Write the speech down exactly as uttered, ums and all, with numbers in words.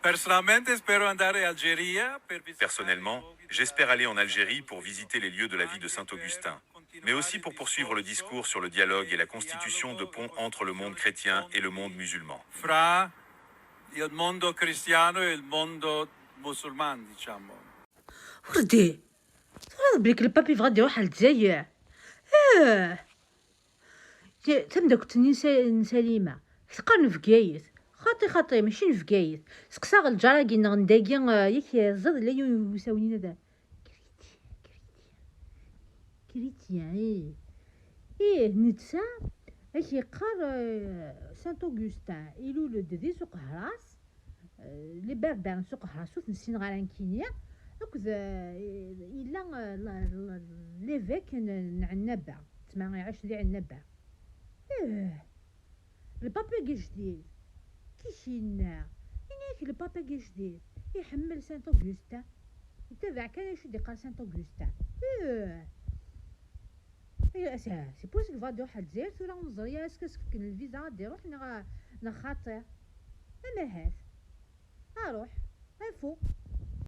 Personalmente spero andare in Algeria per visitare Personnellement, j'espère aller en Algérie pour visiter les lieux de la vie de Saint Augustin, mais aussi pour poursuivre le discours sur le dialogue et la constitution de ponts entre le monde chrétien et le monde musulman. Fra il mondo cristiano e il mondo musulmano, diciamo. Ur di turiḍ belli le pape yebɣa ad iruḥ ar Lezzayer? Eh! Tamdakelt-nni n Salima teqqar n Bgayet. Xaṭi xaṭi, mačči n Bgayet. Seqsaɣ lǧar-agi-nneɣ n dagi, yak ẓid la yiwen usawen-ina da. Chrétien, chrétien, ih. Ih, netta ak yeqqar Saint Augustin ilul-d di Suq Hras. Les Berbères n Suq Hras ur ten-ssineɣ ara nekkini. Akked yella l'évêque n Ɛennaba, tma iɛac di Ɛennaba. Ih, le pape-agi ajdid, kic yenna, ini-ak le pape-agi ajdid iḥemmel Saint Augustin, yettabaɛ kan acu d-iqqar Saint Augustin. Ih. C'est possible ad iruḥ ar Lezzayer tura, ur neẓri ara est-ce que as-fken lviza ad iruḥ neɣ neɣ xaṭi. Amahat. Aruḥ, afu.